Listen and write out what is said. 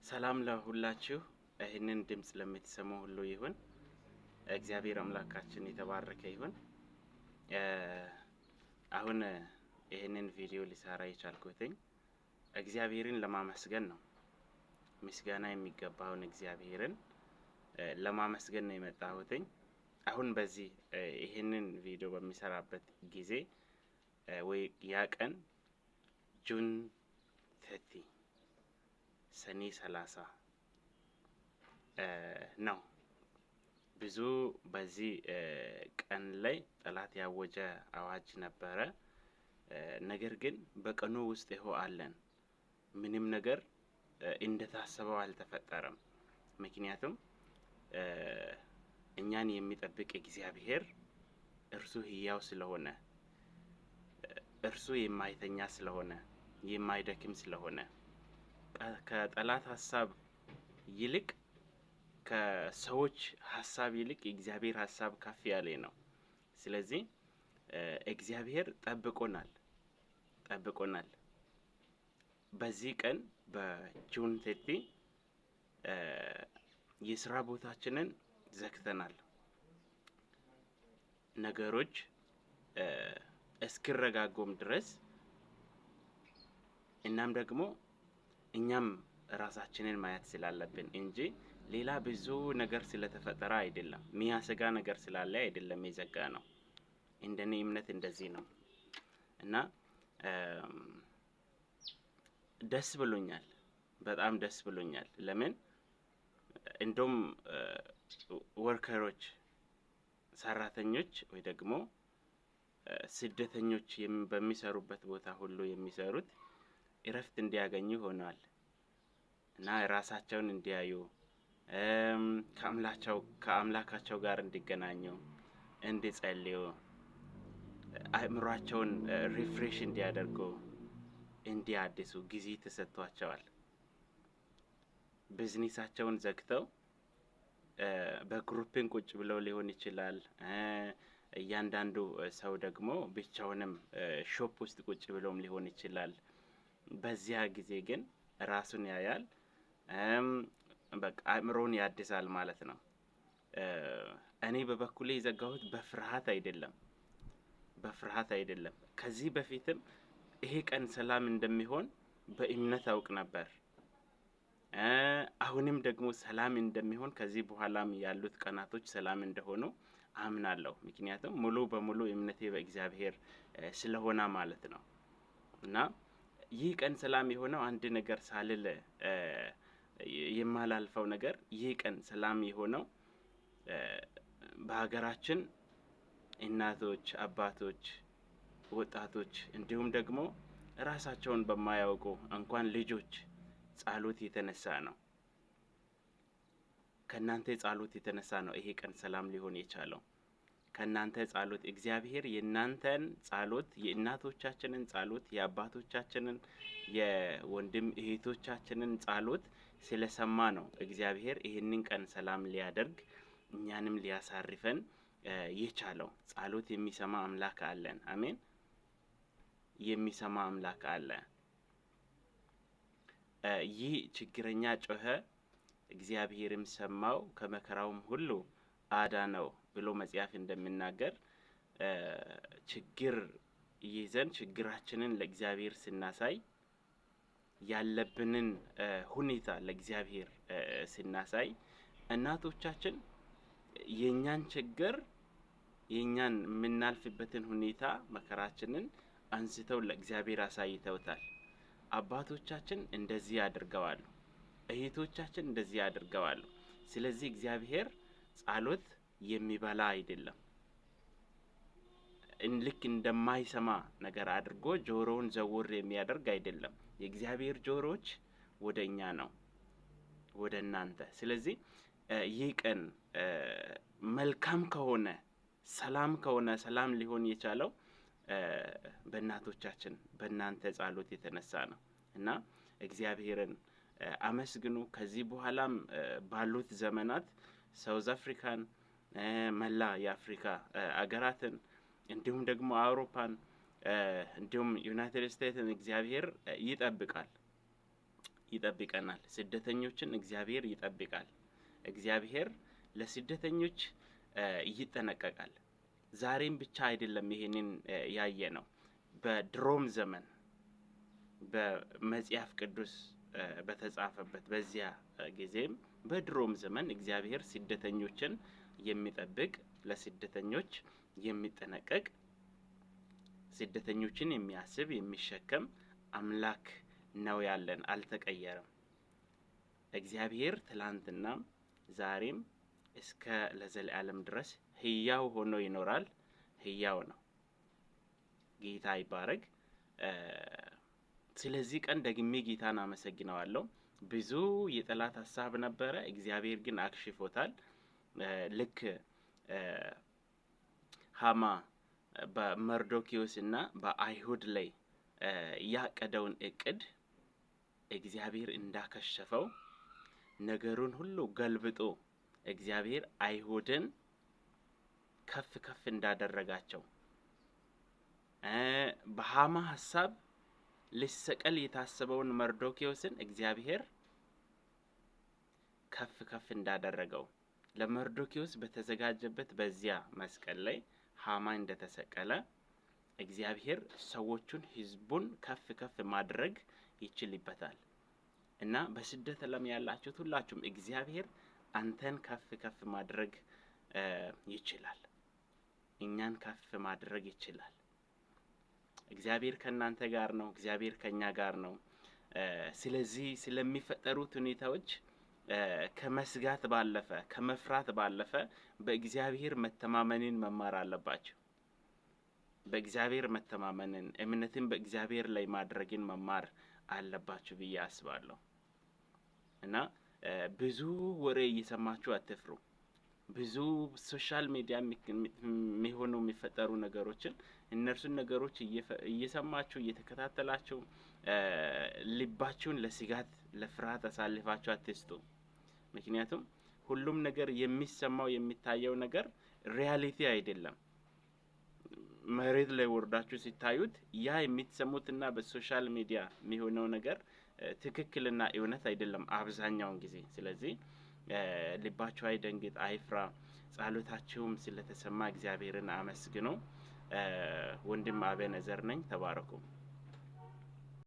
ሰላም ለሁላችሁ፣ ይህንን ድምፅ ለምትሰሙ ሁሉ ይሁን። እግዚአብሔር አምላካችን የተባረከ ይሁን። አሁን ይህንን ቪዲዮ ሊሰራ የቻልኩትኝ እግዚአብሔርን ለማመስገን ነው። ምስጋና የሚገባውን እግዚአብሔርን ለማመስገን ነው የመጣሁትኝ። አሁን በዚህ ይህንን ቪዲዮ በሚሰራበት ጊዜ ወይ ያ ቀን June 30፣ ሰኔ 30 ነው። ብዙ በዚህ ቀን ላይ ጠላት ያወጀ አዋጅ ነበረ። ነገር ግን በቀኑ ውስጥ ይኸው አለን። ምንም ነገር እንደታሰበው አልተፈጠረም። ምክንያቱም እኛን የሚጠብቅ እግዚአብሔር እርሱ ሕያው ስለሆነ፣ እርሱ የማይተኛ ስለሆነ፣ የማይደክም ስለሆነ፣ ከጠላት ሀሳብ ይልቅ፣ ከሰዎች ሀሳብ ይልቅ የእግዚአብሔር ሀሳብ ከፍ ያለ ነው። ስለዚህ እግዚአብሔር ጠብቆናል፣ ጠብቆናል። በዚህ ቀን በ June 30 የስራ ቦታችንን ዘግተናል። ነገሮች እስኪረጋጉም ድረስ፣ እናም ደግሞ እኛም ራሳችንን ማየት ስላለብን እንጂ ሌላ ብዙ ነገር ስለተፈጠረ አይደለም። ሚያሰጋ ነገር ስላለ አይደለም የዘጋ ነው። እንደኔ እምነት እንደዚህ ነው እና ደስ ብሎኛል። በጣም ደስ ብሎኛል። ለምን እንደውም worker ኦች፣ ሰራተኞች ወይ ደግሞ ስደተኞች በሚሰሩበት ቦታ ሁሉ የሚሰሩት እረፍት እንዲያገኙ ሆነዋል እና ራሳቸውን እንዲያዩ፣ ከአምላካቸው ጋር እንዲገናኙ፣ እንዲጸልዩ፣ አእምሯቸውን refresh እንዲያደርጉ፣ እንዲያድሱ ጊዜ ተሰጥቷቸዋል። ቢዝነሳቸውን ዘግተው በ group ን ቁጭ ብለው ሊሆን ይችላል። እያንዳንዱ ሰው ደግሞ ብቻውንም shop ውስጥ ቁጭ ብሎም ሊሆን ይችላል። በዚያ ጊዜ ግን ራሱን ያያል፣ በቃ አእምሮውን ያድሳል ማለት ነው። እኔ በበኩሌ የዘጋሁት በፍርሃት አይደለም፣ በፍርሃት አይደለም። ከዚህ በፊትም ይሄ ቀን ሰላም እንደሚሆን በእምነት አውቅ ነበር። አሁንም ደግሞ ሰላም እንደሚሆን፣ ከዚህ በኋላም ያሉት ቀናቶች ሰላም እንደሆኑ አምናለሁ። ምክንያቱም ሙሉ በሙሉ እምነቴ በእግዚአብሔር ስለሆነ ማለት ነው። እና ይህ ቀን ሰላም የሆነው፣ አንድ ነገር ሳልል የማላልፈው ነገር፣ ይህ ቀን ሰላም የሆነው በሀገራችን እናቶች፣ አባቶች፣ ወጣቶች እንዲሁም ደግሞ ራሳቸውን በማያውቁ እንኳን ልጆች ጸሎት የተነሳ ነው። ከእናንተ ጸሎት የተነሳ ነው ይሄ ቀን ሰላም ሊሆን የቻለው። ከእናንተ ጸሎት፣ እግዚአብሔር የእናንተን ጸሎት፣ የእናቶቻችንን ጸሎት፣ የአባቶቻችንን፣ የወንድም እህቶቻችንን ጸሎት ስለሰማ ነው እግዚአብሔር ይህንን ቀን ሰላም ሊያደርግ እኛንም ሊያሳርፈን የቻለው። ጸሎት የሚሰማ አምላክ አለን። አሜን። የሚሰማ አምላክ አለ። ይህ ችግረኛ ጮኸ፣ እግዚአብሔርም ሰማው፣ ከመከራውም ሁሉ አዳነው ብሎ መጽሐፍ እንደሚናገር፣ ችግር ይዘን ችግራችንን ለእግዚአብሔር ስናሳይ፣ ያለብንን ሁኔታ ለእግዚአብሔር ስናሳይ፣ እናቶቻችን የእኛን ችግር፣ የእኛን የምናልፍበትን ሁኔታ፣ መከራችንን አንስተው ለእግዚአብሔር አሳይተውታል። አባቶቻችን እንደዚህ ያደርገዋሉ። እህቶቻችን እንደዚህ ያደርገዋሉ። ስለዚህ እግዚአብሔር ጸሎት የሚበላ አይደለም። ልክ እንደማይሰማ ነገር አድርጎ ጆሮውን ዘወር የሚያደርግ አይደለም። የእግዚአብሔር ጆሮዎች ወደ እኛ ነው፣ ወደ እናንተ። ስለዚህ ይህ ቀን መልካም ከሆነ፣ ሰላም ከሆነ፣ ሰላም ሊሆን የቻለው በእናቶቻችን በእናንተ ጸሎት የተነሳ ነው እና እግዚአብሔርን አመስግኑ። ከዚህ በኋላም ባሉት ዘመናት South Africa ን፣ መላ የአፍሪካ አገራትን፣ እንዲሁም ደግሞ አውሮፓን፣ እንዲሁም United States ን እግዚአብሔር ይጠብቃል። ይጠብቀናል። ስደተኞችን እግዚአብሔር ይጠብቃል። እግዚአብሔር ለስደተኞች ይጠነቀቃል። ዛሬም ብቻ አይደለም ይሄንን ያየ ነው። በድሮም ዘመን በመጽሐፍ ቅዱስ በተጻፈበት በዚያ ጊዜም በድሮም ዘመን እግዚአብሔር ስደተኞችን የሚጠብቅ፣ ለስደተኞች የሚጠነቀቅ፣ ስደተኞችን የሚያስብ፣ የሚሸከም አምላክ ነው ያለን። አልተቀየረም። እግዚአብሔር ትላንትናም ዛሬም እስከ ለዘላለም ድረስ ሕያው ሆኖ ይኖራል። ሕያው ነው። ጌታ ይባረክ። ስለዚህ ቀን ደግሜ ጌታን አመሰግነዋለሁ። ብዙ የጠላት ሀሳብ ነበረ፣ እግዚአብሔር ግን አክሽፎታል። ልክ ሀማ በመርዶኪዎስ እና በአይሁድ ላይ ያቀደውን እቅድ እግዚአብሔር እንዳከሸፈው፣ ነገሩን ሁሉ ገልብጦ እግዚአብሔር አይሁድን ከፍ ከፍ እንዳደረጋቸው፣ በሀማ ሀሳብ ሊሰቀል የታሰበውን መርዶኪዎስን እግዚአብሔር ከፍ ከፍ እንዳደረገው፣ ለመርዶኪዎስ በተዘጋጀበት በዚያ መስቀል ላይ ሀማ እንደተሰቀለ እግዚአብሔር ሰዎቹን፣ ህዝቡን ከፍ ከፍ ማድረግ ይችልበታል። እና በስደት ዓለም ያላችሁት ሁላችሁም እግዚአብሔር አንተን ከፍ ከፍ ማድረግ ይችላል። እኛን ከፍ ማድረግ ይችላል። እግዚአብሔር ከእናንተ ጋር ነው። እግዚአብሔር ከእኛ ጋር ነው። ስለዚህ ስለሚፈጠሩት ሁኔታዎች ከመስጋት ባለፈ፣ ከመፍራት ባለፈ በእግዚአብሔር መተማመንን መማር አለባቸው። በእግዚአብሔር መተማመንን፣ እምነትን በእግዚአብሔር ላይ ማድረግን መማር አለባችሁ ብዬ አስባለሁ። እና ብዙ ወሬ እየሰማችሁ አትፍሩ። ብዙ social media የሚሆኑ የሚፈጠሩ ነገሮችን፣ እነርሱን ነገሮች እየሰማችሁ፣ እየተከታተላችሁ ልባችሁን ለስጋት፣ ለፍርሃት አሳልፋችሁ አትስጡ። ምክንያቱም ሁሉም ነገር የሚሰማው የሚታየው ነገር reality አይደለም። መሬት ላይ ወርዳችሁ ሲታዩት ያ የምትሰሙትና በ social media የሚሆነው ነገር ትክክልና እውነት አይደለም አብዛኛውን ጊዜ። ስለዚህ ልባችሁ አይደንግጥ፣ አይፍራ። ጸሎታችሁም ስለተሰማ እግዚአብሔርን አመስግኑ። ወንድም አቤኔዘር ነኝ። ተባረኩ።